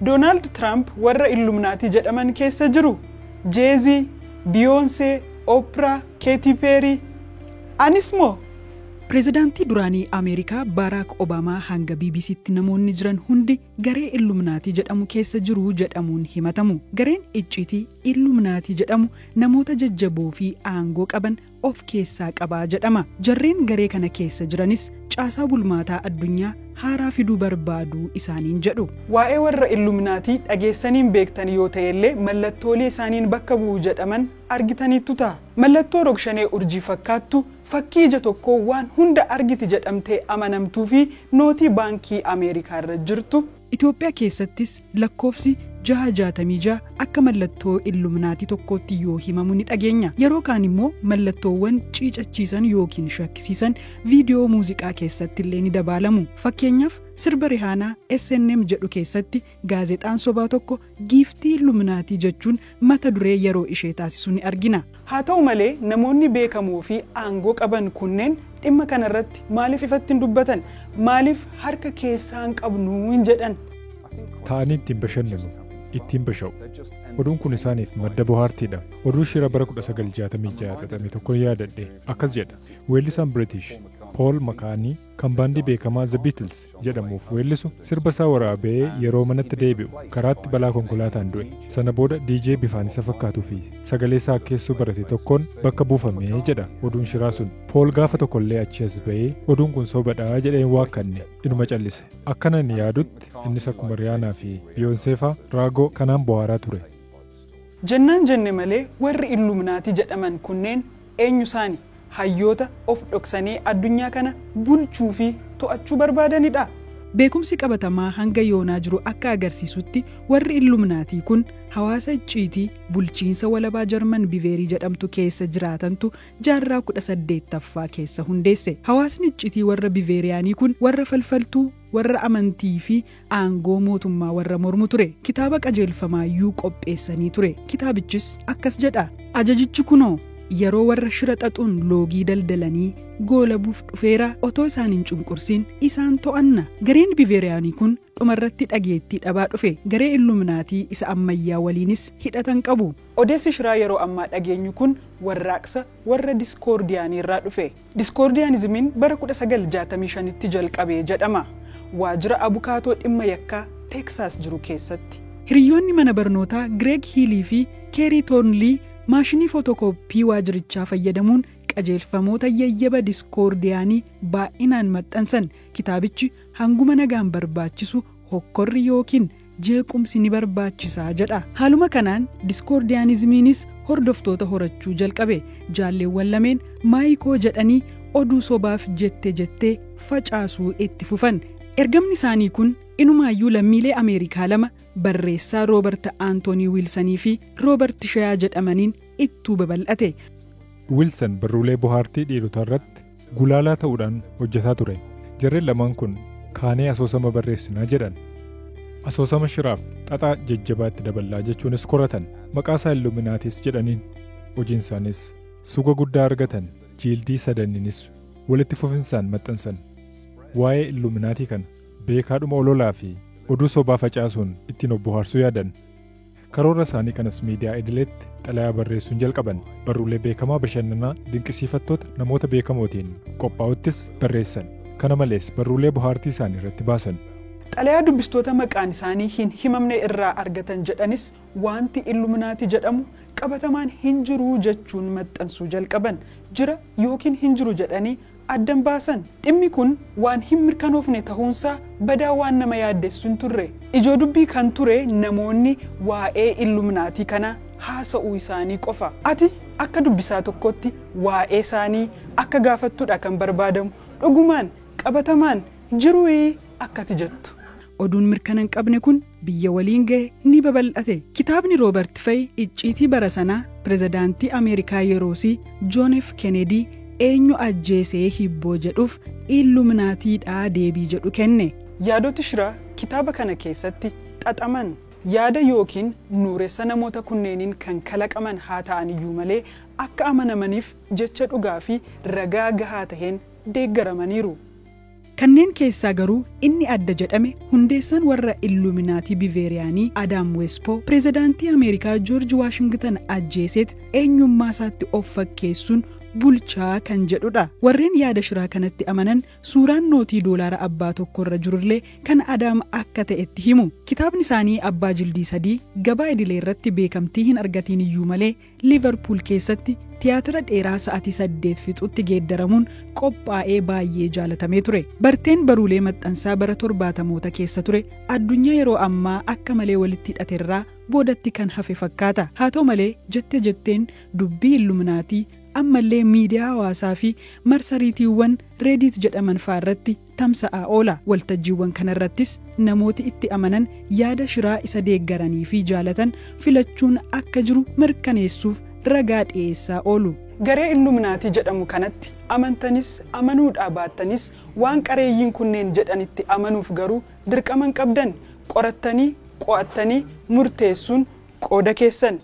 Doonaald Tiraamp warra Illuminaatii jedhaman keessa jiru. Jeezii, Biyoonsee, Oopraa, Keetii Peerii. Anis moo? Pireezidaantii duraanii Ameerikaa Baaraak Obaamaa hanga BBCtti namoonni jiran hundi garee Illuminaatii jedhamu keessa jiru jedhamuun himatamu. Gareen icciitii Illuminaatii jedhamu namoota jajjaboo fi aangoo qaban of keessaa qabaa jedhama. Jarreen garee kana keessa jiranis caasaa bulmaataa addunyaa haaraa fiduu barbaaduu isaaniin jedhu. Waa'ee warra Illuminaatii dhageessaniin beektan yoo ta'ellee mallattoolee isaaniin bakka bu'u jedhaman argitaniittu ta'a. Mallattoo rogshanee urjii fakkaattu, fakkii ija tokkoo waan hunda argiti jedhamtee amanamtuu fi nootii baankii Ameerikaa irra jirtu. Itoophiyaa keessattis lakkoofsi 666 akka mallattoo Illuminaatii tokkootti yoo himamu ni dhageenya. Yeroo kaan immoo mallattoowwan ciicachiisan yookiin shakkisiisan viidiyoo muuziqaa keessatti illee ni dabaalamu. Fakkeenyaaf, sirba Rihaanaa SNM jedhu keessatti gaazexaan sobaa tokko giiftii Illuminaatii jechuun mata duree yeroo ishee taasisu ni argina. Haa ta'u malee, namoonni beekamoo fi aangoo qaban kunneen dhimma kanarratti maaliif ifatti hin dubbatan? Maaliif harka keessaa hin qabnu hin jedhan? Ta'anii ittiin bashannanu, ittiin basha'u. Oduun kun isaaniif madda bohaartiidha. Oduu shira bara 1966 xaxame tokko yaadadhe. Akkas jedha. Weellisaan British Paul McCartney, kan baandii beekamaa The Beatles jedhamuuf weellisu, sirba isaa waraabee yeroo manatti deebi'u karaatti balaa konkolaataan du'e. Sana booda DJ bifaan isa fakkaatuu fi sagalee isaa akkeessuu barate tokkoon bakka buufamee jedha oduun shiraa sun. Paul gaafa tokkollee achi as ba'ee oduun kun sobadhaa jedheen waakkanne, inuma callise. Akkana inni yaadutti innis akkuma Riyaanaa fi Biyoonsee fa'aa raagoo kanaan bohaaraa ture. Jennaan jenne malee, warri Illuminaatii jedhaman kunneen eenyu isaani? Hayyoota of dhoksanii addunyaa kana bulchuu fi to'achuu barbaadanidha. Beekumsi qabatamaa hanga yoonaa jiru akka agarsiisutti, warri Illuminaatii kun hawaasa icciitii bulchiinsa walabaa Jarman Biveerii jedhamtu keessa jiraatantu jaarraa 18ffaa keessa hundeesse. Hawaasni icciitii warra Biveeriyaanii kun warra falfaltuu, warra amantii fi aangoo mootummaa warra mormu ture. Kitaaba qajeelfamaayyuu qopheessanii ture. Kitaabichis akkas jedha. Ajajichi kunoo yeroo warra shira xaxuun loogii daldalanii goolabuuf dhufeera, otoo isaan hin cunqursin isaan to'anna. Gareen Biveeriyaanii kun dhumarratti dhageettii dhabaa dhufe. Garee Illuminaatii isa ammayyaa waliinis hidhatan qabu. Odeessi shiraa yeroo ammaa dhageenyu kun warraaqsa warra Diskoordiyaanii irraa dhufe. Diskoordiyaanizimiin bara 1965tti jalqabee jedhama. Waajjira abukaatoo dhimma yakkaa Teeksaas jiru keessatti. Hiriyoonni mana barnootaa Gireeg Hiilii fi Keerii Toonlii maashinii footokooppii waajjirichaa fayyadamuun qajeelfamoota yayyaba diskoordiyaanii baay'inaan maxxansan. Kitaabichi hanguma nagaan barbaachisu hokkorri yookiin jeequmsi ni barbaachisaa jedha. Haaluma kanaan diskoordiyaanizimiinis hordoftoota horachuu jalqabe. Jaalleewwan lameen maayikoo jedhanii oduu sobaaf jette jettee facaasuu itti fufan. Ergamni isaanii kun inumaayyuu lammiilee Ameerikaa lama, barreessaa Roobert Aantoonii Wiilsanii fi Roobert Shayaa jedhamaniin ittuu babal'ate. Wilson barruulee bohaartii dhiirotaa irratti gulaalaa ta'uudhaan hojjetaa ture. Jarreen lamaan kun kaanee asoosama barreessinaa jedhan. Asoosama shiraaf xaxaa jajjabaatti daballaa jechuunis koratan. Maqaa isaa Illuminaatis jedhaniin. Hojiin isaanis suga guddaa argatan. Jiildii sadaniinis walitti fufinsaan maxxansan. Waa'ee Illuminaatii kana beekaadhuma ololaa fi oduu sobaa facaasuun ittiin of bohaarsuu yaadan. Karoora isaanii kanas miidiyaa idileetti xalayaa barreessuun jalqaban. Barruulee beekamaa bashannanaa dinqisiifattoota namoota beekamootiin qophaa'uttis barreessan. Kana malees barruulee bohaartii isaanii irratti baasan. Xalayaa dubbistoota maqaan isaanii hin himamne irraa argatan jedhanis wanti Illuminaatii jedhamu qabatamaan hin jiru jechuun maxxansuu jalqaban. Jira yookiin hin jiru jedhanii addan baasan. Dhimmi kun waan hin mirkanoofne ta'uunsaa badaa waan nama yaaddessu hin turre. Ijoo dubbii kan ture namoonni waa'ee Illuminaatii kana haasa'uu isaanii qofa. Ati akka dubbisaa tokkotti waa'ee isaanii akka gaafattudha kan barbaadamu. Dhugumaan qabatamaan jiruu akkati jettu. Oduun mirkana hin qabne kun biyya waliin gahe, ni babal'ate. Kitaabni Roobert Fay icciitii bara sanaa pirezidaantii Ameerikaa yeroosii Joon F. Kennedy eenyu ajjeesee hibboo jedhuuf Illuminaatiidhaa deebii jedhu kenne. Yaadota shiraa kitaaba kana keessatti xaxaman yaada yookiin nuuressa namoota kunneeniin kan kalaqaman haa ta'an iyyuu malee, akka amanamaniif jecha dhugaa fi ragaa gahaa taheen deeggaramaniiru. Kanneen keessaa garuu inni adda jedhame hundeessaan warra Illuminaatii Biveeriyaanii Adaam Weespoo pireezidaantii Ameerikaa Joorji Waashingtan ajjeeseet eenyummaa isaatti of fakkeessuun bulchaa kan jedhudha. Warreen yaada shiraa kanatti amanan suuraan nootii doolaara abbaa tokkorra jirullee kan Adaam akka ta'etti himu. Kitaabni isaanii abbaa jildii 3 gabaa idilee irratti beekamtii hin argatiin iyyuu malee Liverpool keessatti tiyaatira dheeraa sa'aatii 8 fixutti geeddaramuun qophaa'ee baay'ee jaalatamee ture. Barteen baruulee maxxansaa bara 70moota keessa ture addunyaa yeroo ammaa akka malee walitti hidhaterraa boodatti kan hafe fakkaata. Haa ta'u malee jette jetteen dubbii Illuminaatii ammallee miidiyaa hawaasaa fi marsariitiiwwan Reddit jedhaman fa'aa irratti tamsa'aa oola. Waltajjiiwwan kanarrattis namooti itti amanan yaada shiraa isa deeggaranii fi jaalatan filachuun akka jiru mirkaneessuuf ragaa dhiyeessaa oolu. Garee Illuminaatii jedhamu kanatti amantanis amanuudhaa baattanis waan qareeyyiin kunneen jedhanitti amanuuf garuu dirqama hin qabdan. Qorattanii qo'attanii murteessuun qooda keessan.